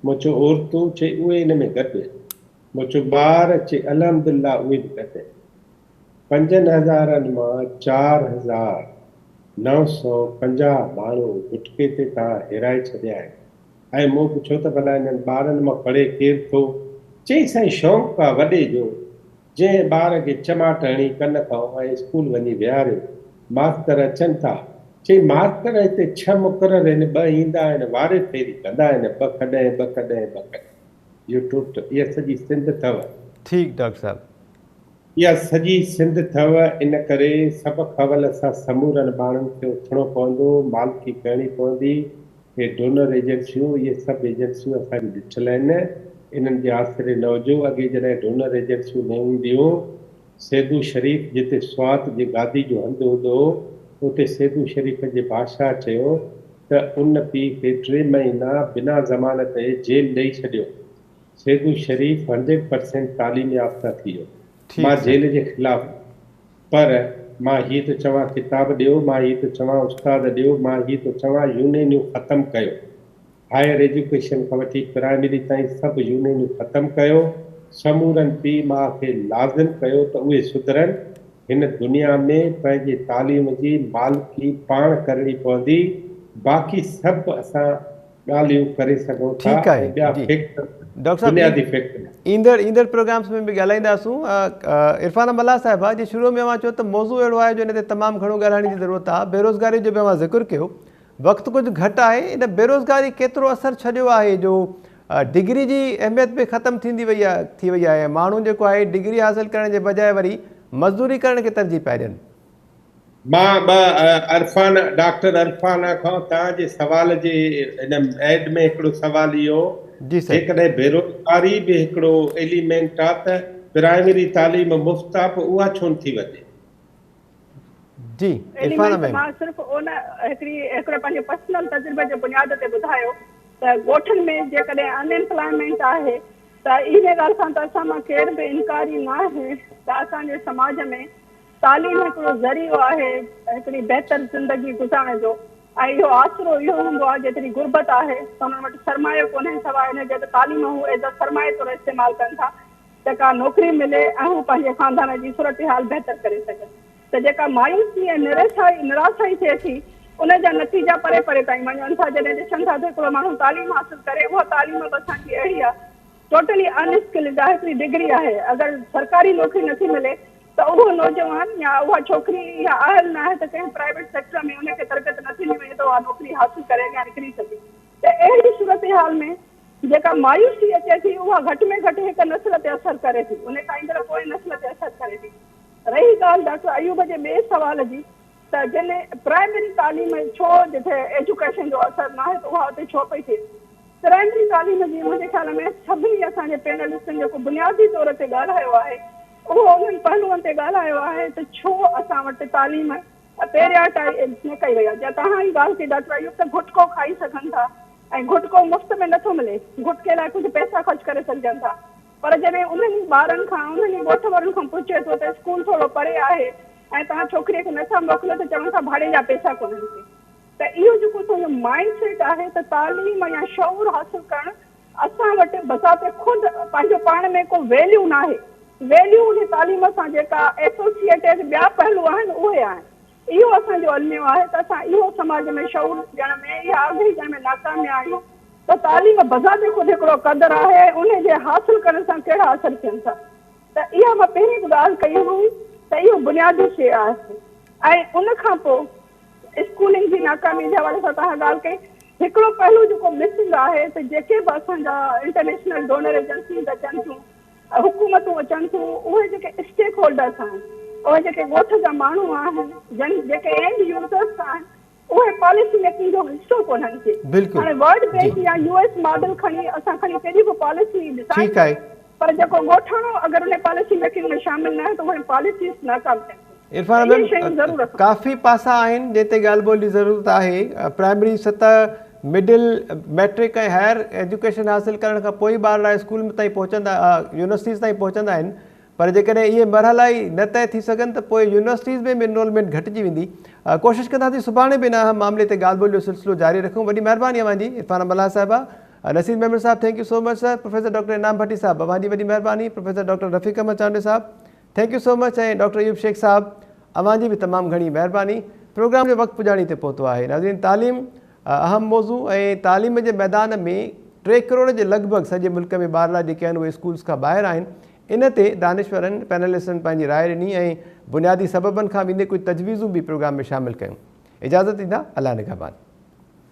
مون چيو عورتون؟ چئي اهي ان ۾ گڏ. مون چيو ٻار؟ چئي الحمدلله اهي به گڏ. 5000 مان 4950 ماڻهو گٽڪي تي توهان هيرائي ڇڏيا آهن. ۽ مون پڇيو ته ڀلا انهن ٻارن مان پڙهي ڪير ٿو؟ چئي سائين شونق آ وڏي جو، جنهن ٻار کي چماٽ هڻي ڪن کان ۽ اسڪول وڃي ويهاريو. ماستر اچن ٿا. چئي ماستر هتي ڇهه مقرر هن ٻه ايندا آهن واري ڦيري ڪندا آهن ٻه ڪڏهن ٻه ڪڏهن ٻه ڪڏهن. اهو ٽوٽ اها سڄي سنڌ اٿو. ٺيڪ ڊاڪٽر صاحب. اها سڄي سنڌ اٿو ان ڪري سڀ کان اول اسان سمورن ماڻهن کي اٿڻو پوندو مالڪي ڪرڻي پوندي اهي ڊونر ايجنسيون اهي سڀ ايجنسيون اسان جون ڏٺل آهن انهن جي آسري نه هجو اڳي جڏهن ڊونر ايجنسيون نه هونديون سيدو شريف جتي سوات جي گادي جو هنڌ هوندو هو اتي سيدو شريف جي بادشاهه چيو ته ان پيء کي ٽي مهينا بنا ضمانت جي جيل ڏئي ڇڏيو سيدو شريف هنڊريڊ پرسينٽ تعليم يافته ٿي ويو مان جيل جي خلاف پر مان هي ٿو چوان ڪتاب ڏيو، مان هي ٿو چوان استاد ڏيو، مان هي ٿو چوان يونينيون ختم ڪيو. هائير ايجوڪيشن کان وٺي پرائمري تائين سڀ يونينيون ختم ڪيو. سمورن پيء ماء کي لازم ڪيو ته اهي سڌرن. هن دنيا ۾ پنهنجي تعليم جي مالڪي پاڻ ڪرڻي پوندي. باقي سڀ اسان ڳالهيون ڪري سگهون ٿا ٺيڪ آهي ۽ ٻيا جي فيڪٽر ڊاڪٽر صاحب بنيادي فيڪٽر. ايندڙ ايندڙ پروگرامس ۾ به ڳالهائينداسون عرفانه ملاح صاحبه جي شروع ۾ اوهان چيو ته موضوع اهڙو آهي جو ان تي تمام گهڻو ڳالهائڻ جي ضرورت آهي بيروزگاري جو به اوهان ذڪر ڪيو وقت ڪجهه گهٽ آهي ان بيروزگاري ڪيترو اثر ڇڏيو آهي جو ڊگري جي اهميت به ختم ٿيندي وئي آهي ٿي وئي آهي ماڻهو جيڪو آهي ڊگري حاصل ڪرڻ جي بجاء وري مزدوري ڪرڻ کي ترجيح پيا ڏين. مان به عرفان ڊاڪٽر عرفانه کان توهان جي سوال جي ان ايڊ ۾ هڪڙو سوال اهو جي سر. جيڪڏهن بيروزگاري به هڪڙو ايليمينٽ آ ته پرائمري تعليم مفت آ پوء اها ڇو نٿي وڌي؟ جي عرفانه ايليمينٽ ميم. مان صرف ان هڪڙي هڪڙو پنهنجي پرسنل تجربي جي بنياد تي ٻڌايو ته ڳوٺن ۾ جيڪڏهن ان ايمپلائمينٽ آهي ته ان ڳالهه کان ته اسان مان ڪير به انڪاري ناهي ته اسان جي سماج ۾ تعليم هڪڙو ذريعو آهي هڪڙي بهتر زندگي گذارڻ جو ۽ اهو آسرو اهو هوندو آهي جيتري غربت آهي ته انهن وٽ سرمايو ڪونهي سواء ان جي ته تعليم هو ايز ا سرمائي طور استعمال ڪن ٿا ته ڪا نوڪري ملي ۽ هو پنهنجي خاندان جي صورتحال بهتر ڪري سگهن ته جيڪا مايوسي ۽ نراسائي نراسائي ٿئي ٿي ان جا نتيجا پري پري تائين وڃن ٿا جڏهن ڏسن ٿا ته هڪڙو ماڻهو تعليم حاصل ڪري اها تعليم به اسان جي اهڙي آهي ٽوٽلي ان اسڪلڊ آهي هڪڙي ڊگري آهي اگر سرڪاري نوڪري نٿي ملي ته اهو نوجوان يا اها ڇوڪري اها اهل نه آهي ته ڪنهن پرائيويٽ سيڪٽر ۾ ان کي تربيت نٿي ڏني وڃي ته اها نوڪري حاصل ڪري اڳيان نڪري سگهي ته اهڙي صورتحال ۾ جيڪا مايوسي اچي ٿي اها گهٽ ۾ گهٽ هڪ نسل تي اثر ڪري ٿي ان کان ايندڙ پوئين نسل تي اثر ڪري ٿي. رهي ڳالهه ڊاڪٽر ايوب جي ٻئي سوال جي ته جن پرائمري تعليم ڇو جتي ايجوڪيشن جو اثر ناهي ته اها اتي ڇو پئي ٿئي؟ پرائمري تعليم جي منهنجي خيال ۾ سڀني اسان جي پينلسٽن جيڪو بنيادي طور تي ڳالهايو آهي اهو انهن پهلوئن تي ڳالهايو آهي ته ڇو اسان وٽ تعليم پريارٽائيز نه ڪئي وئي آهي جيئن توهان ئي ڳالهه ڪئي ڊاڪٽر ايوب ته گهٽڪو کائي سگهن ٿا ۽ گهٽڪو مفت ۾ نٿو ملي گهٽڪي لاء ڪجهه پئسا خرچ ڪري سگهجن ٿا پر جڏهن انهن ئي ٻارن کان انهن ئي ڳوٺ وارن کان پڇجي ٿو ته اسڪول ٿورو پري آهي ۽ توهان ڇوڪريء کي نٿا موڪليو ته چون ٿا ڀاڙي جا پئسا ڪونهن ڪي ته اهو جيڪو اسان جو مائنڊ سيٽ آهي ته تعليم يا شعور حاصل ڪرڻ اسان وٽ بذات خود پنهنجو پاڻ ۾ ڪو ويليو ناهي ويليو انهي تعليم سان جيڪا ايسوسيئيٽيڊ ٻيا پهلو آهن اهي آهن اهو اسان جو الميو آهي ته اسان اهو سماج ۾ شعور ڏيڻ ۾ اها آگاهي ڏيڻ ۾ ناڪام ويا آهيون ته تعليم بذات خود هڪڙو قدر آهي ۽ انهي جي حاصل ڪرڻ سان ڪهڙا اثر ٿين ٿا ته اها مان پهرين به ڳالهه ڪئي هئي ته اهو بنيادي شيء آهي ۽ ان کان پوء اسڪولنگ جي ناڪامي جي حوالي سان توهان ڳالهه ڪئي هڪڙو پهلو جيڪو مسنگ آهي ته جيڪي به اسان جا انٽرنيشنل ڊونر ايجنسيز اچن ٿيون حڪومتون اچن ٿيون اهي جيڪي اسٽيڪ هولڊرس آهن اهي جيڪي ڳوٺ جا ماڻهو آهن جن جيڪي اينڊ يوزرس آهن اهي پاليسي ميڪنگ جو حصو ڪونهن ڪي. بلڪل هاڻي ورلڊ جي. بينڪ يا يو ايس ماڊل کڻي اسان کڻي ڪيڏي به پاليسي ڊزائين ٺيڪ آهي. ڪيون پر جيڪو ڳوٺاڻو اگر ان پاليسي ميڪنگ ۾ شامل ناهي ته اهي پاليسيز ناڪام ٿين ٿيون. عرفان ته اهي شيون ميم ضرور اسان. ڪافي پاسا آهن جنهن تي ڳالهه ٻولهه جي ضرورت آهي پرائمري سطح مڊل ميٽرڪ ۽ هائر ايجوڪيشن حاصل ڪرڻ کان پوء ئي ٻارڙا اسڪول تائين پهچندا يونيورسٽيز تائين پهچندا آهن پر جيڪڏهن اهي مرحلا ئي نه طئي ٿي سگهن ته پوء يونيورسٽيز ۾ به انرولمينٽ گهٽجي ويندي. ڪوشش ڪنداسين سڀاڻي به ان اهم معاملي تي ڳالهه ٻولهه جو سلسلو جاري رکون. وڏي مهرباني اوهان جي عرفانه ملاح صاحبه. نصير ميمڻ صاحب thank you so much sir. Professor doctor Inam Bhatti صاحب اوهان جي وڏي مهرباني. پروفيسر ڊاڪٽر رفيق احمد چانڊيو صاحب thank you so much ۽ doctor Ayub Shaikh صاحب اوهان جي به تمام گهڻي مهرباني. پروگرام جو وقت پڄاڻي تي پهتو آهي. ناظرين تعليم اهم موضوع ۽ تعليم جي ميدان ۾ ٽي ڪروڙ جي لڳ ڀڳ سڄي ملڪ ۾ ٻارڙا جيڪي آهن اهي اسڪولز کان ٻاهر آهن ان تي دانشورن پينلسٽن پنهنجي راء ڏني ۽ بنيادي سببن کان ويندي ڪجهه تجويزون به پروگرام ۾ شامل ڪيون. اجازت ڏيندا الله نگهبان.